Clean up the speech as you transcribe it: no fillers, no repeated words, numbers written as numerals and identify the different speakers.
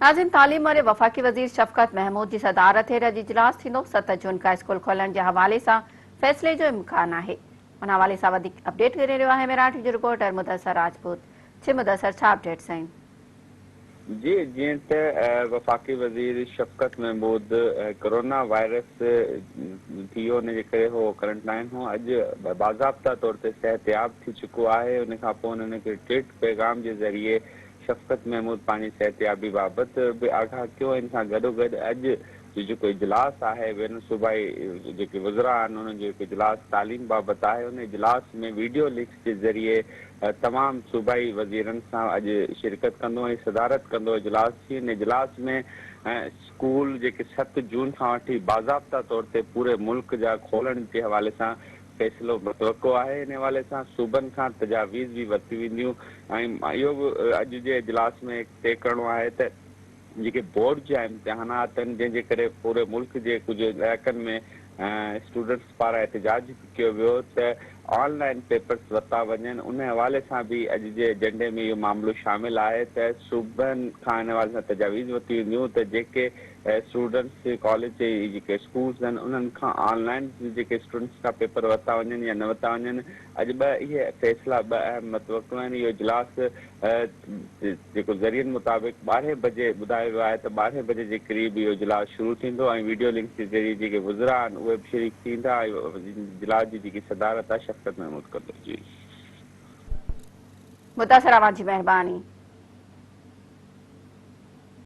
Speaker 1: ناظرين تعليم واري وفاقي وزير شفقت محمود جي صدارت هيٺ اڄ اجلاس ٿيندو، 7 جون کان اسڪول کولڻ جي حوالي سان فيصلي جو امڪان آهي. ان حوالي سان وڌيڪ اپڊيٽ ڪري رهيو آهي ميراٺ جو رپورٽر مدثر راجپوت. جي مدثر ڇا اپڊيٽس آهن؟
Speaker 2: جي جيئن ته وفاقي وزير شفقت محمود ڪورونا وائرس ٿي ويو ان جي ڪري هو ڪرنٽائن هو اڄ باضابطا طور تي صحتياب ٿي چڪو آهي ان کان پوء هن هڪ ٽوئيٽ پيغام جي ذريعي شفقت محمود پنهنجي صحتيابي بابت به آگاهه ڪيو ۽ ان سان گڏوگڏ اڄ جو جيڪو اجلاس آهي بين الصوبائي جيڪي وزراء آهن انهن جو هڪ اجلاس تعليم بابت آهي ان اجلاس ۾ ويڊيو لنڪس جي ذريعي تمام صوبائي وزيرن سان اڄ شرڪت ڪندو ۽ صدارت ڪندو اجلاس جي ان اجلاس ۾ اسڪول جيڪي 7 جون کان وٺي باضابطا طور تي پوري ملڪ جا کولڻ جي حوالي سان فيصلو متوقع آهي، ان حوالي سان صوبن کان تجاويز به ورتيون وينديون ۽ اهو به اڄ جي اجلاس ۾ طئي ڪرڻو آهي ته جيڪي بورڊ جا امتحانات آهن جنهن جي ڪري پوري ملڪ جي ڪجهه علائقن ۾ اسٽوڊنٽس پاران احتجاج به ڪيو ويو ته آن لائن پيپرز ورتا وڃن ان حوالي سان به اڄ جي ايجنڊي ۾ اهو معاملو شامل آهي ته صوبن کان ان حوالي سان تجاويز ورتيون وينديون ته جيڪي اسٽوڊنٽس ڪاليج جي جيڪي اسڪولز آهن انهن کان آن لائن جيڪي اسٽوڊنٽس کان پيپر ورتا وڃن يا نه ورتا وڃن اڄ ٻه اهي فيصلا ٻه اهم متوقع آهن اهو اجلاس جيڪو ذريعن مطابق ٻارهين بجي ٻڌايو ويو آهي ته ٻارهين بجي جي قريب اهو اجلاس شروع ٿيندو ۽ ويڊيو لنڪ جي ذريعي جيڪي وزراء آهن اهي به شريڪ ٿيندا ۽ اجلاس جي جيڪي صدارت آهي شفقت محمود ڪندو جي.
Speaker 1: مدثر اوهان جي مهرباني.